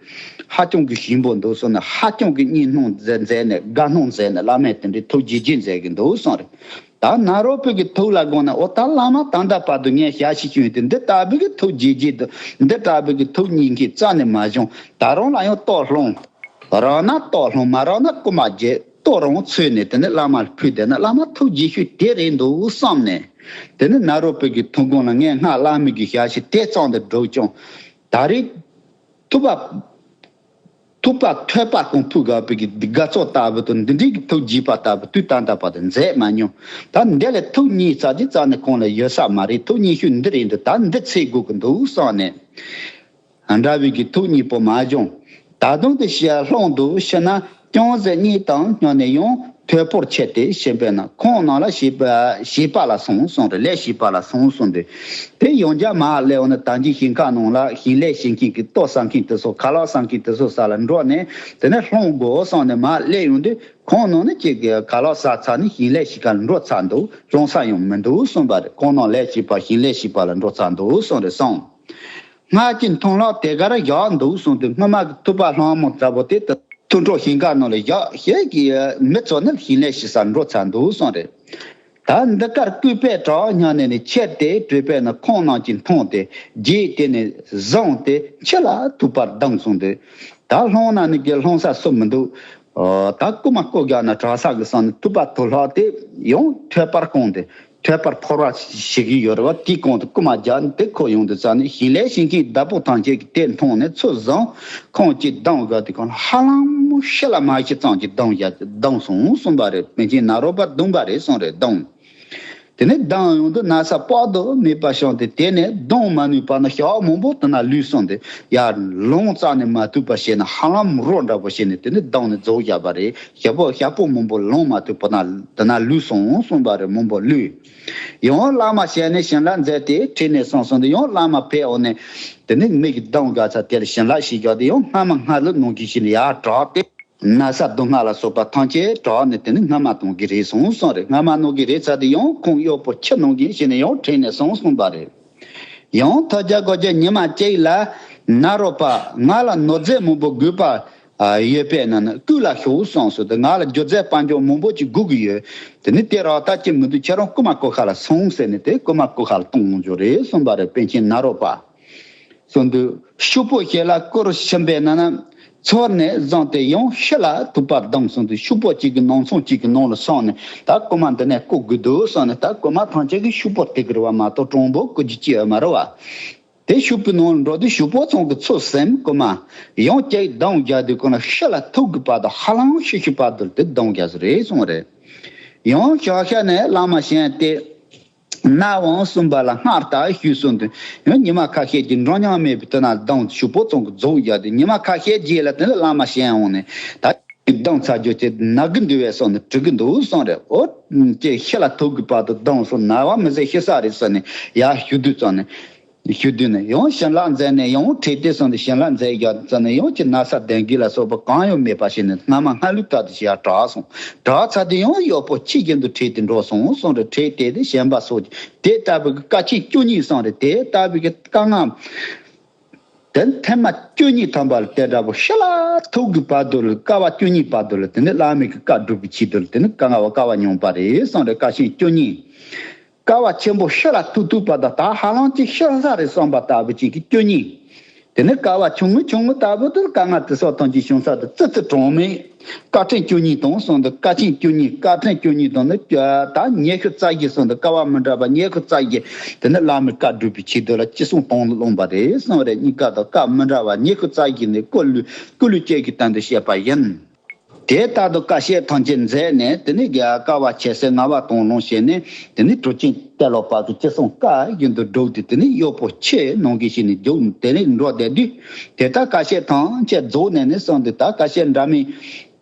ཧ་ཅང་གི་ཞིམ་པོ་འདུག་གསུངས་ནས་ཧ་ཅང་གི་གཉིད་སྣང་མཛད་མཛད་ནས་དགའ་སྣང་མཛད་ནས་བླ་མས་དེ་འདྲའི་ཐུགས་དགྱེས་དགྱེས་མཛད་ཀྱི་འདུག་གསུངས་རེད། ད་ནཱ་རོ་པའི་གི་ཐུགས་ལ་དགོངས་ནས་འོ་ད་བླ་མ་ད་ལྟ་བར་དུ་ངས་ཞལ་ཞིག་བྱུང་ཡོད་དེ་འདི་ལྟ་བུའི་གི་ཐུགས་དགྱེས་དགྱེས་དུ་འདི་ལྟ་བུའི་གི་ཐུགས་མཉེས་མཁན་རྩ་ནས་མ་བྱུང་། ད་རུང་ལ་ཡང་ལྟོ་ལྷུང་། རག་ན་ལྟོ་ལྷུང་མ་རག་ན་རྐུ་མ་བརྗེད། ལྟོ་རང་འཚོལ་ནས་དེ་ནས་བླ་མ་ལ་ཕུལ་བསྡད་ན་བླ་མ་ཐུགས་དགྱེས་ཤོས་དེ་རེད་འདུག་བསམ་ནས། དེ་ནས་ནཱ་རོ་པའི་གི་ཐུགས་དགོངས་ལ་ངས་སྔར་བླ་མའི་གི་ཞལ་ཞིག་དེ་ཙམ་དུ་བསྒྲུབས་ཀྱང་། ད་རེས། ཐུབ་པ། ཐུབ་པ་ཐོས་པ་ཀུན་ཐུགས་དགའ་བའི་གི་དགའ་ཚོར་ལྟ་བུ་དང་འདི་འདྲའི་གི་ཐུགས་དགྱེས་པ་ལྟ་བུ་དུས་ད་ལྟ་བར་དུ་མཛད་མ་མྱོང་། ད་འདི་ལས་ཐུགས་མཉེས་ཚར་རྗེས་རྩ་ནས་ཁོང་ལ་ཡོད་ས་མ་རེད། ཐུགས་མཉེས་ཤོས་འདི་རེད་འདུག་ད་འདི་འཚོལ་དགོས་ཀྱི་འདུག་བསམ་ནས། འདྲ་བའི་གི་ཐུགས་མཉེས་པོ་མ་བྱུང་། ད་དུང་དེ་ཞལ་ལྷུང་དུ་ཕྱིན་ན་ཅུང་ཟད་གཉིད་དང་སྙམ་ནས་ཡང་ཐོད་ཕོར་ཁྱེར་ཏེ་ཞིང་པའི་ནང་ཁོང་ནང་ལ་བྱིས་པ་བྱིས་པ་ལ་སོང་གསུངས་རེད། ལས་བྱིས་པ་ལ་སོང་གསུངས་ཏེ། དེ་ཡང་བསྐྱར་མར་སླེབས་འོང་ན་ད་གིན་ཞིང་ཁ་ནང་ལ་ཞིང་ལས་བྱེད་མཁན་གྱི་ལྟོ་ཟ་མཁན་དེ་ཚོ་ཁ་ལག་ཟ་མཁན་དེ་ཚོ་ས་ལ་འགྲོ་ནས་དེ་ནས་ལྷུང་དགོས་བསམ་ནས་མར་སླེབས་ཡོང་དུས་ཁོང་ནང་ནས་ཅིག་གི་ཁ་ལག་ཟ་ཚར་ནས་ཞིང་ལས་བྱེད་གར་འགྲོ་ཚར་འདུག་ལྷུང་ས་ཡང་མི་འདུག་གསུངས་པ་རེད། ཁོང་ནང་ལས་བྱེད་པ་ཞིང་ལས་བྱེད་པ་ལ་འགྲོ་ཚར་འདུག་གསུངས་རེད་གསུངས། སྔར་གྱི་མཐོང་ལག་དེ་གར་བཞག་འདུག་གསུངས་དུས་སྔོན་མ་གི་ཐུབ་པ་ལྷུང་མོ་ལྟ་བུ་དེ་ལྟར་ཐུགས་སྤྲོ་ཞིང་ཁ་ནང་ལ་བཞག་ཞེས་ཀྱི་མི་ཚོ་ནི་ཞིང་ལས་ཞིག་ས་འགྲོ་ཚར་འདུག་གསུངས་རེད། ད་འདི་གར་སྐུད་པས་དྲག་སྙམ་ནས་ནི་ཁྱེར་ཏེ་བྲོས་པས་ན་ཁོང་རྣམས་ཀྱིས་མཐོང་སྟེ་རྗེས་དེ་ནས་བཟུང་སྟེ་ཕྱི་ལ་ཐུག་པར་ལྡང་སོང་སྟེ། ད་ལྷུང་ན་ནི་གི་ལྷུང་ས་སུ་མི་འདུག་ད་རྐུ་མ་རྐུ་རྒྱག་ན་དྲག་ས་གི་བསམ་ནས་ཐུབ་པ་ཐུགས་ལྷག་སྟེ་ཡང་ཐོད་པར་བསྐོངས་ཏེ། ཐོད་པར་ཕོར་བ་ཞིག་གི་ཡོད་རེད་བ། དེའི་གོང་དུ་རྐུ་མ་རྒྱག་ནས་དེ་ཁོ་ཡོང་དུས་ཙ་ནས་ཞིང་ལས་བྱེད་མཁན་བདག་པོ་ཐམས་ཅད་ཀྱིས་དེ་མཐོང་ནས་ཚུར་བཟུང་ཁོང་གཅིག་བསྡམས་དགོས་དེ་གང་ཧ་ལམ་ཤི་ལ་མ་ཤི་ཙམ་གྱི་སྡང་བཞག་སྡང་སོང་གསུངས་པ་རེད། པཎ་ཆེན་ནཱ་རོ་པ་བརྡུངས་པ་རེད་གསུངས་རེད་བརྡུངས། དེ་ནས་ལྡང་ཡོང་དུས་ན་ཚ་དཔག་ཏུ་མེད་པ་བྱུང་སྟེ། དེ་ནས་ལྡང་མ་ནུས་པ་ན་ཞག་མང་པོ་དེ་ན་ལུས་སོང་སྟེ། ཡར་ལོང་རྩ་ནས་མ་ཐུབ་པ་བྱས་ནས། ཧ་ལམ་རོ་འདྲ་པོ་བྱས་ནས། དེ་ནས་ལྡང་ནས་རྫོགས་བཞག་པ་རེད། ཞག་པོ་ཞག་པོ་མང་པོ་ལོང་མ་ཐུབ་པ་ན་དེ་ན་ལུས་སོང་གསུངས་པ་རེད། མང་པོ་ལུས། ཡང་བླ་མ་ཞལ་ནས་བྱིན་རླབས་མཛད་དེ་ཁྲིད་ནས་སོང་གསུངས་ཏེ། ཡང་བླ་མ་ཕེབས་འོང་ནས། དེ་ནས་མི་གི་ལྡང་དགའ་ཚ་དེ་ལ་བྱིན་རླབས་ཤིག་བརྒྱབ་སྟེ། ཡང་སྔ་མ་སྔ་ལུགས་ནང་བཞིན་བྱས་ནས་ཡར་དྲག་སྟེ། ན་ཚ་སྡུག་བསྔལ་ལ་སོགས་པ་ཐམས་ཅད་དྲག་ནས། དེ་ནི་སྔ་མ་ནང་བཞིན་རེད་སོང་གསུངས་རེད། སྔ་མ་ནང་བཞིན་རེད་ཚར་དུས་ཡང་ཁོང་གཡོག་པོ་ཁྱི་ནང་བཞིན་བྱས་ནས་ཡང་ཁྲིད་ནས་སོང་གསུངས་པ་རེད། ཡང་ཐོག་རྒྱག་སྒོ་རྒྱག་ཉི་མ་གཅིག་ལ། ནཱ་རོ་པ། ང་ལ་ནོར་རྫས་མང་པོ་དགོས་པ་ཡོད་པས་ན། བསྐུར་ལ་ཤོག་གསུངས་སོང་། དེ་ང་ལ་རྒྱུ་རྫས་དཔལ་འབྱོར་མང་པོ་ཅིག་དགོས་ཀྱི་ཡོད། དེ་ནི་དེ་རག་ལྟ་ཅི་མི་འདུག་ཁྱེད་རང་རྐུ་མ་རྐུ་ཁ་ལ་སོང་ཟེར་ནས། དེ་རྐུ་མ་རྐུ་ཁ་ལ་གཏོང་འོང་རྒྱུ་རེད་གསུངས་པ་རེད། པཎ་ཆེན་ནཱ་རོ་པ། གསུངས་དུས། ཕྱུག་པོ་ཞིག་ལ་བསྐུར་ཕྱིན་པས་ན་ན། ཚུར་ནས་བཟུང་སྟེ་ཡང་ཤི་ལ་ཐུག་པར་ལྡང་གསུངས་དུས། ཕྱུག་པོ་གཅིག་གི་ནང་ཚང་གཅིག་གི་ནང་ལ་སོང་ནས། ད་རྐུ་མ་འདི་ནས་རྐུ་དགོས་འདུག་བསམས་ནས། ད་རྐུ་མ་ཐམས་ཅད་ཀྱིས་ཕྱུག་པོ་རྟེན་གྱི་རེད་པ་མ་གཏོགས་དྲང་པོ་རྐུ་རྒྱུ་ཅི་ཡོད་མ་རེད་པ། དེ་ཕྱུག་པོའི་ནང་ལ་འགྲོ་དུས་ཕྱུག་པོ་ཚང་གིས་ཚུར་ཟིན། རྐུ་མ་ཡང་གཅིག་ལྡང་རྒྱག་དུས་ཁོ་ན་ཤི་ལ་ཐུག་གི་བར་དུ། ཧ་ལམ་ཤི་ཤི་བར་དུ་དེ་ལྡང་རྒྱག་ས་རེད་གསུངས་རེད། ཡང་ཞག་ཤས་ནས་བླ་མ་གཞན་དེ། ནད་དབང་གསུམ་པ་ལ་སྔར་ལྟར་ཞུས་གསུངས་དུས། ཡང་ཉི་མ་ཁ་ཤས་ཀྱི་འགྲོ་མྱོང་མེད་པའི་དུས་ན་ལྡང་ཕྱུག་པོ་ཚང་གིས་རྫོགས་བཞག་སྟེ། ཉི་མ་ཁ་ཤས་རྗེས་ལ་དེ་ལ་བླ་མ་གཞན་འོང་ནས། ད་ལྡང་ཚར་རྒྱུ་ཅིག་ན་གི་འདུག་པས་གསུངས་ནས། དྲི་གི་འདུག་གསུངས་རེད། འོ་ཅེས་ཤི་ལ་ཐུག་གི་བར་དུ་ལྡང་སོང་། ན་བ་མི་བཟད་ཤི་ས་རེད་ཟེར་ནས་ཡར་ཞུ་དུས་ཙམ་ནས། ཞུ་དུས་ནས་ཡང་བྱིན་རླབས་མཛད་ནས། ཡང་ཁྲིད་དེ་སོང་སྟེ་བྱིན་རླབས་མཛད་རྒྱག་ཙམ་ནས། ཡང་ཅིག་ན་ཚ་གདོན་བགེགས་ལ་སོགས་པ་གང་ཡང་མེད་པ་བྱས་ནས། སྔ་མ་སྔ་ལུགས་ལྟར་དུ་ཞིག་ཡར་དྲག་སོང་། དྲག་ཚར་དུས་ཡང་གཡོག་པོ་ཁྱི་བཞིན་དུ་ཁྲིད་དེ་འགྲོ་སོང་གསུངས་རེད། ཁྲིད་དེ་དེ་ཞེན་པ་སོགས་ཀྱིས། དེ་ལྟ་བུའི་གི་དཀའ་ཆེན་བཅུ་གཉིས་གསུངས་རེད། དེ་ལྟ་བུའི་གི་དཀའ་ངལ་དེ་ཐེངས་མ་བཅུ་གཉིས་ཐམ་པ་ལ་དེ་འདྲ་པོ་ཤི་ལ་ཐུག་གི་བར་དུ་ལ། དཀའ་བ་བཅུ་གཉིས་བར་དུ་ལ། དེ་ནི་བླ་མའི་གི་བཀའ་སྒྲུབ་པའི་ཆེད་དུ་ལ། དེ་ནི་དཀའ་ངལ་བ་དཀའ་བ་མྱོང་པ་རེད་གསུངས་རེད། དཀའ་ཆེན་བཅུ་གཉིས། དཀའ་བ་ཆེན་པོ་ཤི་ལ་ཐུག་ཐུག་པ་དང་། ད་ཧ་ལམ་ཅིག་ཤི་ས་རེད་བསམ་པ་ལྟ་བུ་ཅིག་གི་བཅུ་གཉིས། དེ་ནས་དཀའ་བ་ཆུང་ངུ་ཆུང་ངུ་ལྟ་བུ་དེ་དཀའ་ངལ་དེ་སོགས་ཐམས་ཅད་བྱུང་ས་དེ་ཙི་ཙི་གྲངས་མེད། དཀའ་ཕྲན་བཅུ་གཉིས་དང་གསུངས་འདུག་དཀའ་ཆེན་བཅུ་གཉིས། དཀའ་ཕྲན་བཅུ་གཉིས་དང་ནི་ད་ཉི་ཤུ་རྩ་བཞི་གསུངས་འདུག་དཀའ་བ་མི་འདྲ་བ་ཉི་ཤུ་རྩ་བཞི། དེ་ནི་བླ་མའི་བཀའ་སྒྲུབ་པའི་ཆེད་དུ་ལ་ཅི་གསུང་དང་ལ་ལོངས་པ་རེད་གསུངས་རེད། གཉིས་ཀ་དང་སྐབས་མི་འདྲ་བ་ཉི་ཤུ་རྩ་བཞི་ནས་སྐུ་ལུས་སྐུ་ལུས་བཅས་ཀྱི་སྟེང་དུ་བཤད་པ་ཡིན། དེ་ལྟར་དུ་དཀའ་སྤྱད་ཐམས་ཅད་མཛད་ནས། དེ་ནས་དཀའ་བ་ཆེ་སར་ངལ་བ་དང་ལོངས་སྤྱད་ནས། དེ་ནས་གྲུབ་ཆེན་ཏེ་ལོ་པ་གི་ཅི་གསུང་བཀའ་བཞིན་དུ་བསྒྲུབས་ཏེ། དེ་ནས་གཡོག་པོ་ཁྱི་ནང་བཞིན་བྱས་ནས་རྒྱུགས། དེ་ནས་འགྲོ་བསྡད་དུས། དེ་ལྟར་དཀའ་སྤྱད་ཐམས་ཅད་རྫོགས་ནས་ནི་གསུངས་ཏེ། ད་དཀའ་སྤྱད་འདྲ་མིན་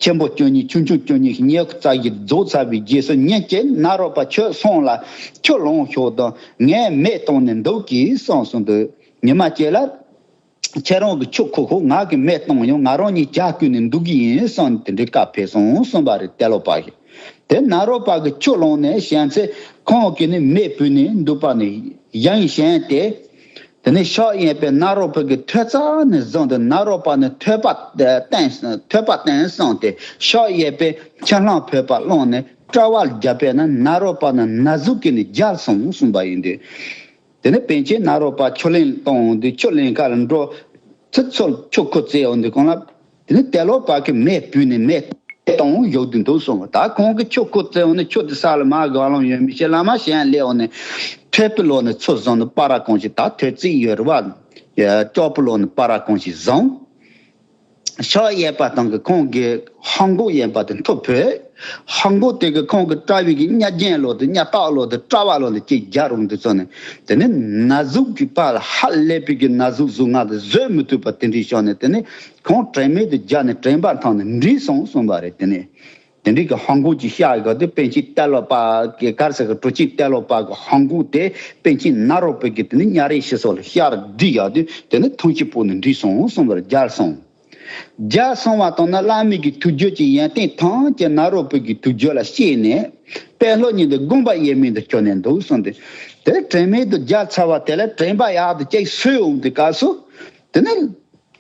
ཆེན་པོ་བཅུ་གཉིས་ཆུང་ཆུང་བཅུ་གཉིས་ཉི་ཤུ་རྩ་བཞི་རྫོགས་ཚར་བའི་རྗེས་སུ། ཉིན་གཅིག་ནཱ་རོ་པ་ཁྱོད་སོང་ལ་ཁྱུ་ལོངས་ཤོག་དང་། ངས་མེ་གཏོང་ནས་འདུག་གི་གསུངས་སོང་དུས། ཉི་མ་གཅིག་ལ་ཁྱེད་རང་གིས་ཁྱུ་ཁུར་ཤོག་ང་གིས་མེ་གཏོང་ཡོང་། ང་རང་གཉིས་ཇ་བསྐོལ་ནས་འདུག་གི་ཡིན་གསུངས་ནས། དེ་འདྲའི་བཀའ་ཕེབས་སོང་གསུངས་པ་རེད། ཏེ་ལོ་པ་གིས། དེ་ནཱ་རོ་པ་གིས་ཁྱུ་ལོངས་ནས་བྱས་ཚེ། ཁོང་གིས་ནི་མེ་ཕུལ་ནས་འདུག་པ་ནི་ཡིན་ཞིང་སྟེ། དེ་ནས་ཕྱག་གཡས་པས་ནཱ་རོ་པ་གི་ཐོད་རྩ་ནས་བཟུང་སྟེ། ནཱ་རོ་པ་ནི་ཐོད་པ་བསྟན་ཐོད་པ་བསྟན་སོང་སྟེ། ཕྱག་གཡས་པས་ཕྱི་ལྷམ་ཕོད་པ་བླངས་ནས་དཔྲལ་བར་བརྒྱབ་པས་ན། ནཱ་རོ་པ་ནི་ན་ཟུག་གིས་ནི་བརྒྱལ་སོང་གསུངས་པ་ཡིན་ཏེ། དེ་ནས་པཎ་ཆེན་ནཱ་རོ་པ་ཁྱུ་ལེན་གཏོང་འོང་དུས། ཁྱུ་ལེན་ཁ་ལ་འགྲོ་ཚུར་ཚུར་ཁྱུ་ཁུར་བཙལ་འོང་དུས། གང་ལ་དེ་ནས་ཏེ་ལོ་པ་གིས་མེ་ཕུལ་ནས་མེ་གཏོང་བཞག་དུས་འདུག་གསུངས། ད་ཁོང་གིས་ཁྱུ་ཁུར་བཙལ་འོང་ནས་ཁྱུ་དེ་ས་ལ་མར་གང་ལོང་ཡོད་མི་ཤེས། བླ་མ་གཞན་སླེབས་འོང་ནས་ཐོད་པའི་ལོགས་ནས་ཚུར་བཟུང་ནས་སྤར་ར་གང་ཞིག་ད་ཐོད་རྩིག་ཡོད་རེད་པ། ལྕགས་པོ་ལོགས་ནས་སྤར་ར་གང་ཞིག་བཟུང་། ཕྱག་གཡས་པ་དང་གི་ཁོང་གི་ཧང་གོ་གཡས་པ་དེ་མཐུ་ཕུལ། ཧང་གོ་དེ་གིས་ཁོང་གི་དཔྲལ་བའི་གི་གཉའ་རྒྱན་ལོགས་དེ། གཉའ་ལྟག་ལོགས་དེ། དཔྲལ་བ་ལོགས་དེ་ཅིག་བརྒྱབ་འོང་དུས་ཙམ་ནས། དེ་ནས་ན་ཟུག་གི་བར་ལ་ཧ་ལས་པའི་གི་ན་ཟུག་ཟུག་རྔུ་དེ་བཟོད་མི་ཐུབ་པ་དེ་འདྲ་བྱུང་ནས། དེ་ནས་ཁོང་དྲན་མེད་དུ་བརྒྱལ་ནས་དྲན་པ་ཐང་ནས་འགྲིལ་སོང་གསུངས་པ་རེད། དེ་ནས་དེ་འདྲའི་གི་ཧང་གོ་ཅིག་ཤར་གི་དེ། པཎ་ཆེན་ཏེ་ལོ་པ་གི་གར་ས་གི་གྲུབ་ཆེན་ཏེ་ལོ་པ་གི་ཧང་གོ་དེ་པཎ་ཆེན་ནཱ་རོ་པ་གི་དེ་ནས་གཉའ་རིས་ཕྱི་སོགས་ལ་ཤར་འགྲིལ་ཡག་དུས། དེ་ནས་ཐང་ཆེན་སྤོས་ནས་འགྲིལ་སོང་གསུངས་པ་རེད། བརྒྱལ་སོང་། བརྒྱལ་སོང་བ་དང་ནི་བླ་མའི་གི་ཐུགས་རྒྱུད་ཀྱི་ཡོན་ཏན་ཐམས་ཅད་ནཱ་རོ་པའི་གི་ཐུགས་རྒྱུད་ལ་སྐྱེས་ནས། དཔོན་སློབ་གཉིས་དེ་དགོངས་པ་དབྱེར་མེད་དུ་གྱུར་ནས་འདུག་གསུངས་ཏེ། དེ་དྲན་མེད་དུ་བརྒྱལ་ཚར་བ་དེ་ལ་དྲན་པ་ཡག་ཏུ་ཅིག་སོས་འོང་དུས་སྐབས་སུ། དེ་ནི་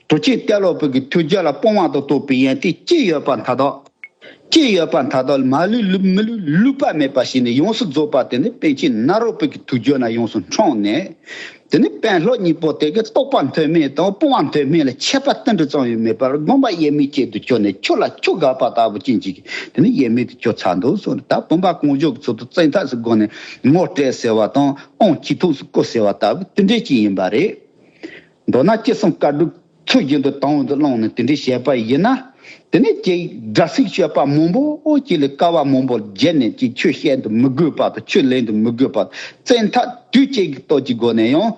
གྲུབ་ཆེན་ཏེ་ལོ་པའི་གི་ཐུགས་རྒྱུད་ལ་སྤོང་བ་དང་རྟོགས་པའི་ཡོན་ཏན་ཅི་ཡོད་པ་མཐའ་དག་ཅི་ཡོད་པ་མཐའ་དག་ལ་མ་ལུས་ལུས་མི་ལུས་ལུས་པ་མེད་པ་བྱས་ནས་ཡོངས་སུ་རྫོགས་པ་དེ་ནི་པཎ་ཆེན་ནཱ་རོ་པའི་གི་ཐུགས་རྒྱུད་ན་ཡོངས་སུ་འཁྲུངས་ནས། དེ་ནི་དཔོན་སློབ་གཉིས་པོ་དེ་གིས་རྟོགས་པ་མཐོ་དམན་དང་སྤོང་བ་མཐོ་དམན་ལ་ཁྱད་པར་ཏིལ་འབྲུ་ཙམ་ཡང་མེད་པར་དགོངས་པ་དབྱེར་མེད་ཅན་དུ་གྱུར་ནས། ཁྱོད་ལ་ཁྱོད་དགའ་པ་ལྟ་བུ་ཅན་ཅིག་དེ་ནི་དབྱེར་མེད་དུ་གྱུར་ཚར་འདུག་གསུངས་ནས། ད་བུམ་པ་གང་བྱོའི་ཚུལ་དུ་བཙན་ཐབས་སུ་བསྒོམས་ནས་ངོ་སྤྲད་ཟེར་བ་དང་། དབང་ཆོས་ཐོག་སུ་བསྐུར་ཟེར་བ་ལྟ་བུ་དེ་འདྲ་ཅིག་ཡིན་པ་རེད། མདོར་ན་ཅི་གསུང་བཀའ་སྒྲུབ་ཚུལ་བཞིན་དུ་དང་དུ་བླངས་ནས་དེ་འདྲའི་བྱས་པ་ཡིན་ན། དེ་ནས་ཀྱི་སྒྲ་ཚིག་བཤད་པ་མང་པོ་ཅིག་ལ་དཀའ་བ་མང་པོ་བརྒྱབ་ནས་ཀྱི་ཆོས་བཤད་དུ་མི་དགོས་པ་དང་ཆོས་ལེན་དུ་མི་དགོས་པ་བཙན་ཐབས་དུས་གཅིག་གི་སྟོབས་ཀྱི་སྒོ་ནས་ཡང་།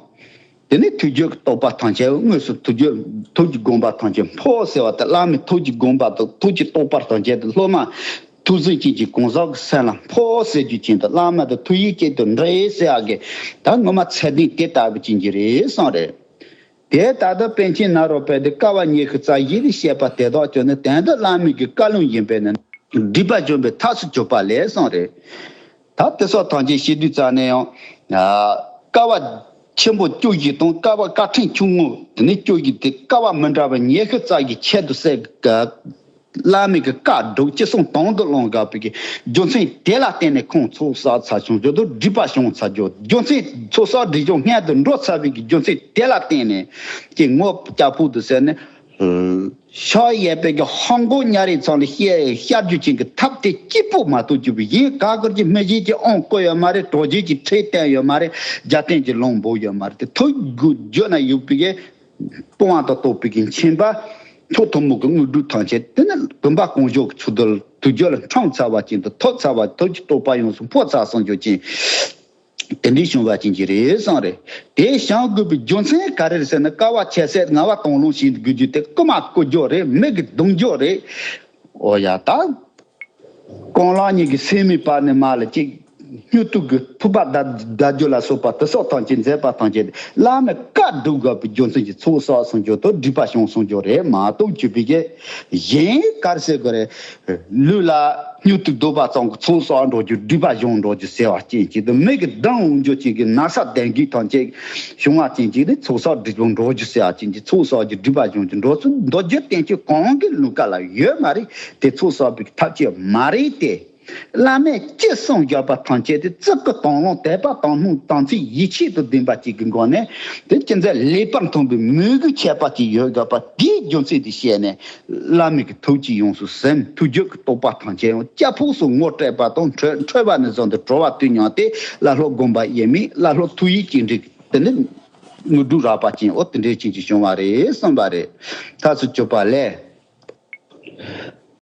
དེ་ནས་ཐུགས་རྒྱུད་ཀྱི་རྟོགས་པ་ཐམས་ཅད་དངོས་སུ་ཐུགས་རྒྱུད་ཐུགས་ཀྱི་དགོངས་པ་ཐམས་ཅད་འཕོ་ཟེར་བ་དེ་བླ་མའི་ཐུགས་ཀྱི་དགོངས་པ་དང་ཐུགས་ཀྱི་རྟོགས་པ་ཐམས་ཅད་དེ་སློབ་མ་ཐུགས་ཟིན་ཅན་གྱི་གང་ཟག་གི་སེམས་ལ་འཕོ་ཟེར་རྒྱུ་ཅན་དུ་བླ་མ་དང་ཐུགས་ཡིད་གཅིག་ཏུ་འདྲེས་ཟེར་ཡག་གི་ད་ངོ་མ་ཚད་ལྡན་དེ་ལྟ་བུ་ཅན་གྱི་རེད་གསུངས་རེད། དེ་ལྟར་དུ་པཎ་ཆེན་ནཱ་རོ་པ་དེ་དཀའ་བ་ཉི་ཤུ་རྩ་བཞི་ལ་བཤད་པ་དེ་དག་ཀྱང་ནི་དོན་དུ་བླ་མའི་གི་བཀའ་ལུང་ཡིན་པས་ནི་སྒྲིབ་པ་སྦྱོང་བའི་ཐབས་སུ་གྱུར་པ་ལས་གསུངས་རེད། ད་དེ་སོགས་ཐམས་ཅད་བཤད་དུས་ཙམ་ནས་ཡང་། ཨ། དཀའ་བ་ཆེན་པོ་བཅུ་བཞི་དང་དཀའ་བ་དཀའ་ཕྲན་ཆུང་ངུ་དེ་ནས་བཅུ་བཞི་དེ་དཀའ་བ་མི་འདྲ་བ་ཉི་ཤུ་རྩ་བཞི་ཁྱད་དུ་བསད། བླ་མའི་གི་བཀའ་སྒྲུབ་ཅི་གསུང་དང་དུ་བླངས་དགོས་པའི་གི་རྒྱུ་མཚན་དེ་ལ་བརྟེན་ནས་ཁོང་ཚོགས་བསགས་ཚར་བྱུང་རྒྱུ་དང་སྒྲིབ་པ་བྱུང་ཚར་རྒྱུ་རྒྱུ་མཚན་ཚོགས་བསགས་སྒྲིབ་སྦྱོང་སྔོན་དུ་འགྲོ་ཚར་བའི་གི་རྒྱུ་མཚན་དེ་ལ་བརྟེན་ནས་ཀྱི་ངོ་སྐྱ་ཕུག་ཏུ་ཟེར་ནས། ཕྱག་གཡས་པའི་གི་ཧང་གོ་ཉ་རེ་ཚང་ལ་བཤད་བཤད་རྒྱུ་ཅན་གྱི་ཐབས་དེ་གཅིག་པོ་མ་གཏོགས་གྱུར་པའི་གཞན་ག་གར་གྱི་མི་གཞན་གྱི་ཨང་བསྐུར་ཡོད་མ་རེད། གྲོགས་གཞན་གྱི་ཁྲིད་བསྟན་ཡོད་མ་རེད། རྒྱབ་རྟེན་གྱི་ལུང་འབོག་ཡོད་མ་རེད། དེ་ཐུགས་དགོས་བརྗོད་ན་ཡོད་པའི་གི་སྤོང་བ་དང་རྟོགས་པའི་གི་མཁྱེན་པ། ཐུགས་ཐུན་མོང་གི་དངོས་གྲུབ་ཐམས་ཅད་དེ་ནི་བུམ་པ་གང་བྱོའི་ཚུལ་དུ་ཐུགས་རྒྱུད་ལ་འཁྲུངས་ཚར་བ་ཅན་དུ་ཐོབ་ཚར་བ་ཐུགས་ཀྱི་རྟོགས་པ་ཡོངས་སུ་འཕོ་ཚར་སོང་རྒྱུ་ཅན། དེ་འདྲའི་བྱུང་བ་ཅན་གྱི་རེད་གསུངས་རེད། དེ་བྱུང་དགོས་པའི་རྒྱུ་མཚན་ག་རེ་རེད་ཟེར་ན་དཀའ་བ་ཆེ་སེ་ངལ་བ་གཏོང་ལོང་བྱེད་དགོས་རྒྱུ་དེ་རྐུ་མ་རྐུ་རྒྱུ་རེད། མི་གི་རྡུང་རྒྱུ་རེད། ཨོ་ཡ་ད། རྐང་ལག་གཉིས་ཀྱི་སེན་མོའི་བར་ནས་མར་ལ་གཅིག་སྨྱུག་ཐུག་གི་ཐུག་པ་བརྡབ་བརྡབ་རྒྱུ་ལ་སོགས་པ་དེ་སོགས་ཐམས་ཅད་མཛད་པ་ཐམས་ཅད་བླ་མའི་བཀའ་སྒྲུབ་དགོས་པའི་རྒྱུ་མཚན་གྱིས་ཚོགས་བསགས་སོང་རྒྱུ་དང་སྒྲིབ་པ་བྱུང་སོང་རྒྱུ་རེད་མ་གཏོགས་གྱུར་པའི་གི་གཞན་ག་རེ་ཟེར་དགོས་རེད། ལུས་ལ་སྨྱུག་ཐུག་རྡོག་པ་ཙམ་གྱིས་ཚོགས་བསགས་འགྲོ་རྒྱུ་སྒྲིབ་པ་བྱུང་འགྲོ་རྒྱུ་ཟེར་བ་ཅན་ཅིག་དང་མི་གི་རྡུང་འོང་རྒྱུ་ཅན་གྱི་ན་ཚ་ལྡན་རྒྱུ་ཐམས་ཅད་བྱུང་བ་ཅན་ཅིག་ནི་ཚོགས་བསགས་སྒྲིབ་པ་འགྲོ་རྒྱུ་ཟེར་བ་ཅན་གྱི་ཚོགས་བསགས་ཀྱི་སྒྲིབ་པ་བྱུང་རྒྱུ་འགྲོ་ཚུལ་མདོ་རྒྱུད་བསྟན་བཅོས་གང་གི་ལུང་ག་ལ་ཡོད་མ་རེད། དེ་ཚོགས་བསགས་པའི་ཐབས་ཅིག་མ་རེད་དེ། བླ་མས་ཅི་གསུངས་བཞག་པ་ཐམས་ཅད་དེ་ཙི་གུ་དང་བླངས་དད་པ་དང་སྣང་དམ་ཚིག་ཡིད་ཆེས་དང་ལྡན་པ་ཅིག་གི་སྒོ་ནས་དེ་ཅི་མཛད་ལེགས་པར་མཐོང་པའི་མོས་གུས་ཆེ་བ་ཅིག་ཡོད་བཞག་པ་དེའི་རྒྱུ་མཚན་དེ་བཤད་ནས་བླ་མའི་གི་ཐུགས་ཀྱིས་ཡོངས་སུ་ཟིན། ཐུགས་རྒྱུད་ཀྱི་རྟོགས་པ་ཐམས་ཅད་ཡང་སྐྱ་ཕུག་སུ་ངོ་སྤྲད་པ་དང་འཕྲོ་འཕྲོས་པ་ནས་བཟུང་སྟེ་གྲོལ་བ་དུས་མཉམ་སྟེ་བླ་སློབ་སྒོམ་པ་དབྱེར་མེད་བླ་སློབ་ཐུགས་ཡིད་གཅིག་འདྲེས་དེ་ནི་དངོས་གྲུབ་རག་པ་ཅན་འོ་དེ་འདྲའི་ཅན་གྱི་བྱུང་བ་རེད་གསུངས་པ་རེད། ཐབས་སུ་གྱུར་པ་ལས།